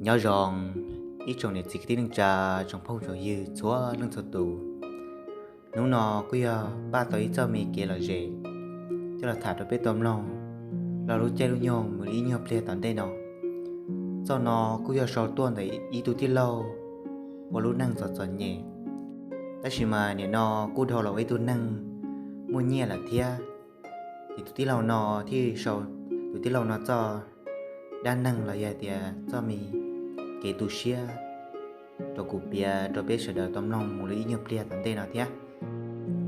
Nyob zoo ib tsoom niam txiv kwv tij neej tsa, tsoom phooj tsoom ywg txhua leej txhua tus. Hnub no kuj yog npaj tau ib txoj me kev lom zem coj los tham rau peb tau mloog lo lub caij lub nyoog mus li ib nyuag pliag tom ntej no. Txoj no kuj yog sau tuaj ntawm ib tug tij laug ua lub neej txom txom nyem, tab sis mas nim no kuj dhau los ua ib tug neeg muaj nyiaj lawm thiab. Ces tus tij laug no thiaj sau tus tij laug no txoj dab neeg los yog tias txoj me kev tu siab rau kuv piav rau peb sawv daws tau mloog mus li ib nyuag pliag tom ntej no thiab.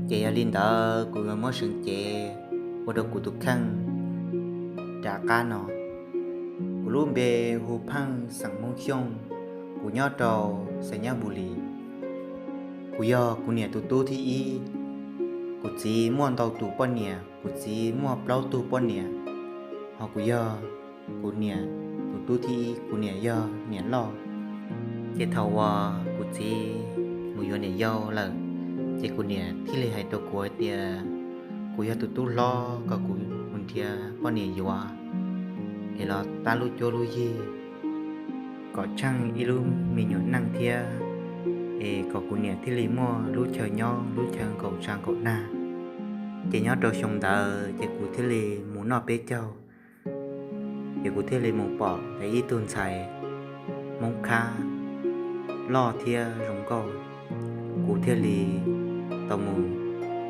Ces yog li ntawd kuv yuav muab seev cev ua rau kuv tus kheej rov qab no. Kuv lub npe hu Pheej, xeem Hmoob Xyooj, kuv nyob rau Xais Nyab Npus Lis. Kuv yog kuv niam tus tub thib ib. Kuv txiv muaj ntau tus poj niam, kuv txiv muaj plaub tug poj niam, ho kuv yog kuv niam tus tub thib ib, kuv niam yog niam loj. Ces thaum uas kuv txiv mus yuav niam yau lawm, ces kuv niam thiaj li hais rau kuv hais tias kuv yog tus tub hlob, kom kuv mus nrhiav poj niam yuav es los tab lub cuab lub yig, kom tsheej ib lub me nyuam neej thiab, es kom kuv niam thiaj li muaj lub chaw nyob, lub chaw nkaum tsa nkaum nag. Ces nyob rau xyoo ntawd ces kuv thiaj li mus noj peb caug, ces kuv thiaj li mus pom ntawm ib tug ntxhais Hmoob Khab loj thiab zoo nkauj. Kuv thiaj li tau mus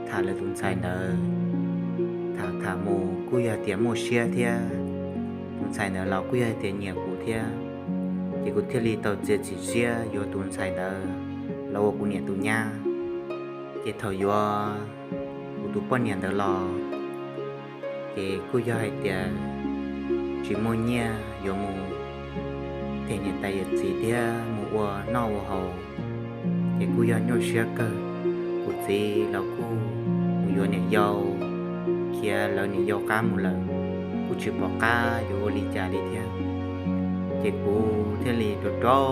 tham lawv tus ntxhais ntawd. Tham tham mus kuj yog tias muaj siab thiab, tus ntxhais ntawd los kuj yog tias nyiam kuv thiab. Ces kuv thiaj li tau txiav txim siab yuav tus ntxhais ntawd los ua kuv niam tus nyab. Ces thaum yuav kuv tus poj niam ntawd los, ces kuj yog hais tias tsis muaj nyiaj yuav mus them niam tais yawm txiv thiab mus ua noj ua haus, ces kuj yog nyuaj siab kawg. Kuv txiv los kuj mus yuav niam yau, khiav lawv niam yau qab mus lawm, kuj tsis pom qab yuav ua li cas li thiab. Ces kuv thiaj li rau rau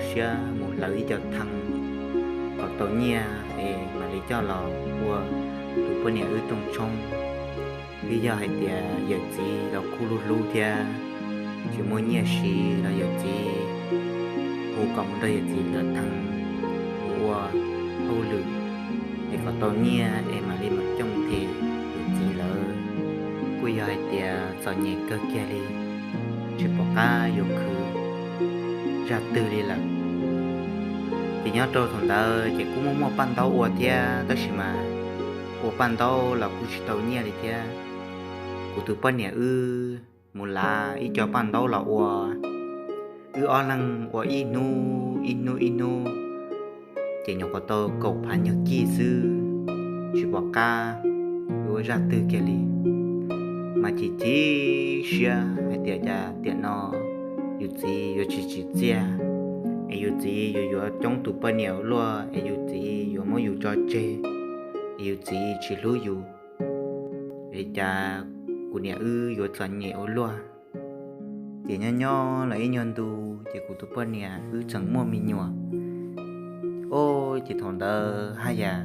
siab mus hlawv ib co thee kom tau nyiaj es mam li coj los ua tus poj niam wb rooj tshoob. Twb yog hais tias yawm txiv los kuj hlub hlub thiab, tsis muaj nyiaj siv los yawm txiv hu kom mus nrog yawm txiv hlawv thee mus ua hauj lwm es kom tau nyiaj es mam li mam coj mus them yawm txiv lawv. Kuj yog hais tias txom nyem kawg kiag li, tsis pom qab yuav khwv zaj twg li lawm. Ces nyob rau thaum ntawd ces kuj muaj muaj paj ntaub ua thiab, tab sis mas ua paj ntaub los kuj tsis tau nyiaj li thiab. Kuv tus poj niam wb mus lav ib co paj ntaub los ua, wb ob leeg ua ib hnub ib hnub ib hnub, ces nyuam qhuav tau kaum phav nyuag kij xwb, tsis pom qab yuav ua zaj twg kiag li. Mas chim chim siab hais tias cas tiam no yus txiv yuav tsis tsim txiaj, es yus txiv yuav yuav coob tus poj niam ua luaj, es yus txiv yuav muab yus tso tseg, es yus txiv tsis hlub yus, es cas kuv niam wb yuav txom nyem ua luaj. Ces nyob nyob los ib nyuag ntu, ces kuv tus poj niam wb tseem muaj me nyuam. Ob, ces thaum ntawd haj yam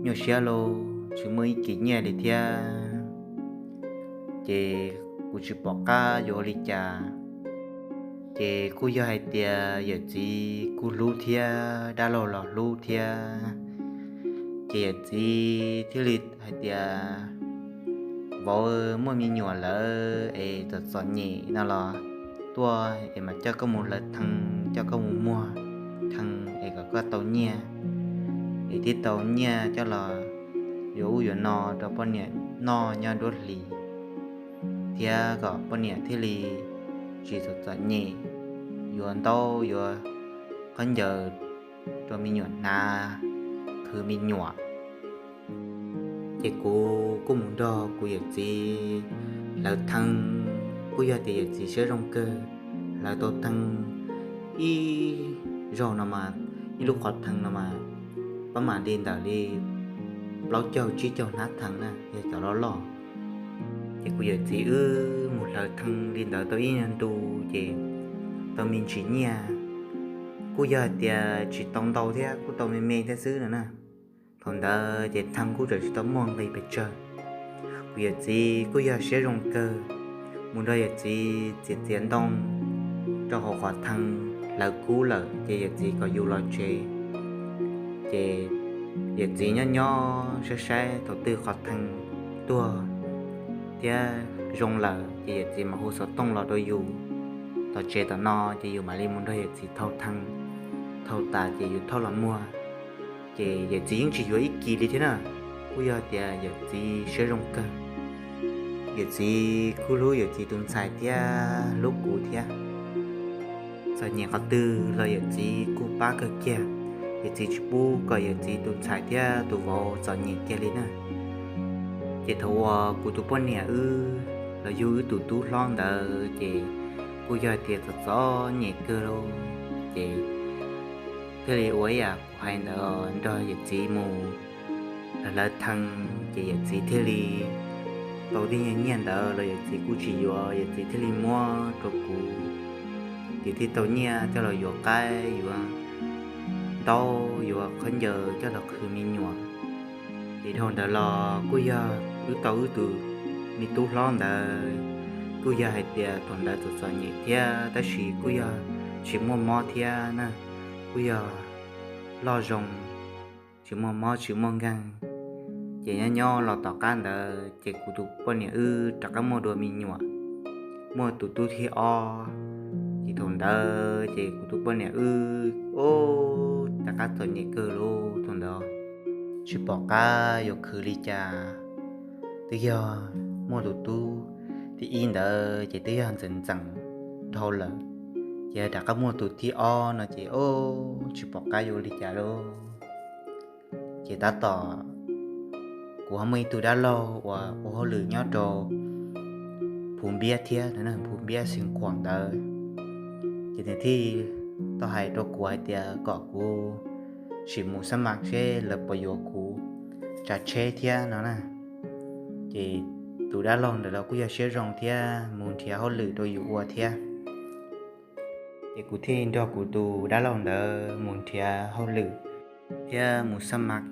nyuaj siab lauj, tsis muaj ib kis nyiaj li thiab. Ces kuv tsis pom qab yuav ua li cas. Ces kuj yog hais tias yawm txiv kuj hlub thiab, dab laug los hlub thiab, ces yawm txiv thiaj li hais tias, vauv, muaj me nyuam lawm es txom txom nyem no los tuaj es mam coj koj mus hlawv thee, coj koj mus muag thee es kom koj tau nyiaj, es thiaj tau nyiaj coj los yuav ub yuav no rau poj niam noj nyob nruab hlis, thiab kom poj niam thiaj li tsis txom txom nyem, yuav ntaub yuav khaub ncaws rau me nyuam hnav, khwv me nyuam. Ces kuv kuj mus nrog kuv yawm txiv hlawv thee, kuj yog tias yawm txiv siab zoo kawg, hlawv tau thee ib zaug no mas, ib lub qhov thee no mas pab mam li ntawm li plaub caug tsib caug hnab thee na, yog cov loj loj. Ces kuv yawm txiv wb mus hlawv thee li ntawd tau ib nyuag ntu, ces tau me ntsis nyiaj, kuj yog hais tias tsis tau ntau thiab, kuj tau me me thiab xwb no na. Thaum ntawd ces thee kuj tseem tsis tau muaj nqis pes tsawg. Kuv yawm txiv kuj yog siab zoo kawg, mus nrog yawm txiv txiav txiav ntoo, rau hauv qhov thee, lawv kub lawm ces yawm txiv kom yus los tsev. Ces yawm txiv nyob nyob saib saib thaum twg qhov thee tuag thiab zoo lawm ces yawm txiv mam hu xov tooj los rau yus tom tsev tom no, ces yus mam li mus nrog yawm txiv thau thee. Thau tas ces yus thauj los muag. Ces yawm txiv yeej tsis yuav ib kis li thiab na, kuj yog tias yawm txiv siab zoo kawg. Yawm txiv kuj hlub yawm txiv tus ntxhais thiab hlub kuv thiab. Txom nyem qhov twg los yawm txiv kuj pab kawg kiag. Yawm txiv tsis pub kom yawm txiv tus ntxhais thiab tus vauv txom nyem kiag li na. Ces thaum uas kuv tus poj niam wb los yug wb tus tub hlob ntawd ces kuj yog tias txom txom nyem kawg lauj. Ces thiaj li ua ib yam kuv hais ntawd, nrog yawm txiv mus hlawv thee, ces yawm txiv thiaj li tau tej nyiaj ntawd los yawm txiv kuj tsis yuav, yawm txiv thiaj li muab rau kuv. Ces thiaj tau nyiaj coj los yuav qaib, yuav ntaub, yuav khaub ncaws coj los qhwv me nyuam. Ces dhau ntawd los kuj yog wb tau wb tus me tub hlob ntawd, kuj yog hais tias thaum ntawd txom txom nyem thiab tab sis kuj yog tsis muaj mob thiab na, kuj yog loj zoo, tsis muaj mob tsis muaj nkeeg. Ces nyob nyob los tom qab ntawd ces kuv tus poj niam wb rov qab muaj dua me nyuam, muaj tus tub thib ob. Ces thaum ntawd ces kuv tus poj niam wb, o, rov qab txom nyem kawg lauj. Thaum ntawd tsis pom qab yuav khwv li cas, twb yog muaj tus tub thib ib ntawd ces twb yog ntxeev ntxeev dhau lawm, ces rov qab muaj tus thib ob no ces, o, tsis pom qab yuav li cas lauj. Ces tab tom kuv ho muaj ib tug dab laug uas ua hauj lwm nyob rau Phu Npiab thiab, Phu Npiab Xeev Khuam ntawd. Ces nws thiaj tau hais rau kuv hais tias kom kuv sim mus xab mas seb lawv puas yuav kuv tsav tsheb thiab no na. Ces tus dab laug ntawd los kuj yog siab zoo thiab mus nrhiav hauj lwm rau yus ua thiab. Ces kuv thiaj nrog kuv tus dab laug ntawd mus nrhiav hauj lwm thiab mus xab mas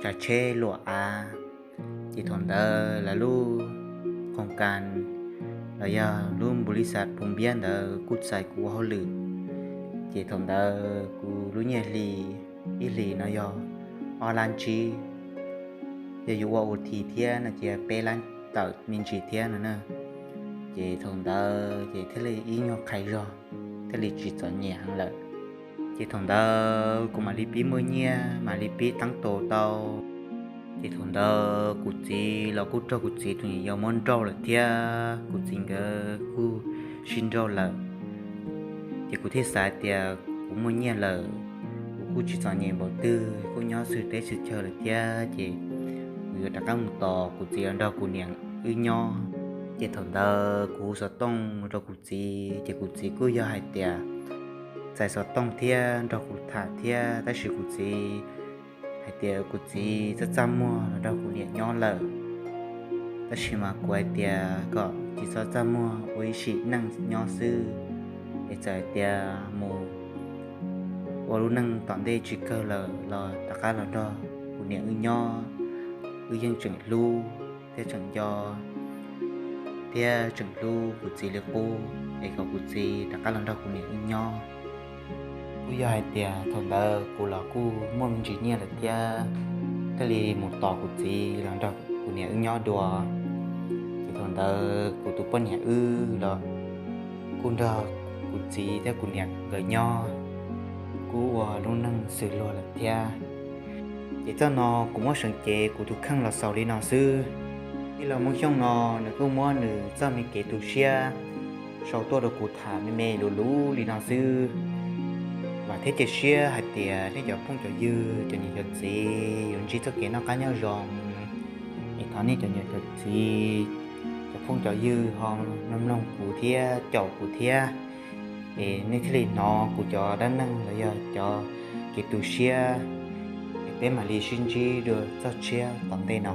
tsav tsheb luam av. Ces thaum ntawd lawv lub khoos kas los yog lub npu li xas Phu Npiab ntawd kuj txais kuv ua hauj lwm. Ces thaum ntawd kuv lub nyiaj hli ib hlis no yog ob lab tsib, yog yuav ua ua thi thiab no ces peb lab tawm me ntsis thiab no na. Ces thaum ntawd ces thiaj li ib nyuag qhais zog, thiaj li tsis txom nyem heev lawm. Ces thaum ntawd kuv mam li pib muaj nyiaj, mam li pib teeb tus tau. Ces thaum ntawd kuv txiv los kuj raug kuv txiv tus niam yau muab nrauj lawm thiab kuv txiv nkawd kuj sib nrauj lawm. Ces kuv thiaj xav tias kuv muaj nyiaj lawm, kuv kuj tsis txom nyem npaum twg, kuj nyob xwm teb xwm chaw lawm thiab, ces kuv yuav rov qab mus tos kuv txiv los nrog kuv niam wb nyob. Ces thaum ntawd kuv hu xov tooj rau kuv txiv, ces kuv txiv kuj yog hais tias txais xov tooj thiab nrog kuv tham thiab, tab sis kuv txiv hais tias kuv txiv txaj txaj muag los nrog kuv niam nyob lawm. Tab sis mas kuv hais tias kom tsis txhob txaj muag, ua ib sim neej nyob xwb, es txawm hais tias mus ua lub neej tom ntej tsis kawg lawm los rov qab los nrog kuv niam wb nyob. Wb yeej tseem hlub thiab tseem nco thiab tseem hlub kuv txiv li qub, es kom kuv txiv rov qab los nrog kuv niam wb nyob. Kuj yog hais tias thaum ntawd kuv los kuj muaj me ntsis nyiaj lawm thiab, thiaj li mus tos kuv txiv los nrog kuv niam wb nyob dua. Ces thaum ntawd kuv tus poj niam wb los kuj nrog kuv txiv thiab kuv niam nkawd nyob, kuj ua lub neej xws luag lawm thiab. Ces txoj no kuv muab seev cev kuv tus kheej los xaus li no xwb. Tij laug Hmoob Xyooj no nws kuj muab nws txoj me kev tu siab sau tuaj rau kuv tham me me luv luv li no xwb. Vam thiab cia siab hais tias nej cov phooj cov ywg, cov niam cov txiv yuav ntsib txoj kev noj qab nyob zoo. Es thov nej cov niam cov txiv, cov phooj cov ywg ho mloog mloog kuv thiab caum kuv thiab. Es nej thiaj li hnov kuv cov dab neeg los yog cov kev tu siab, es peb mam li sib ntsib dua txoj tshiab tom ntej no.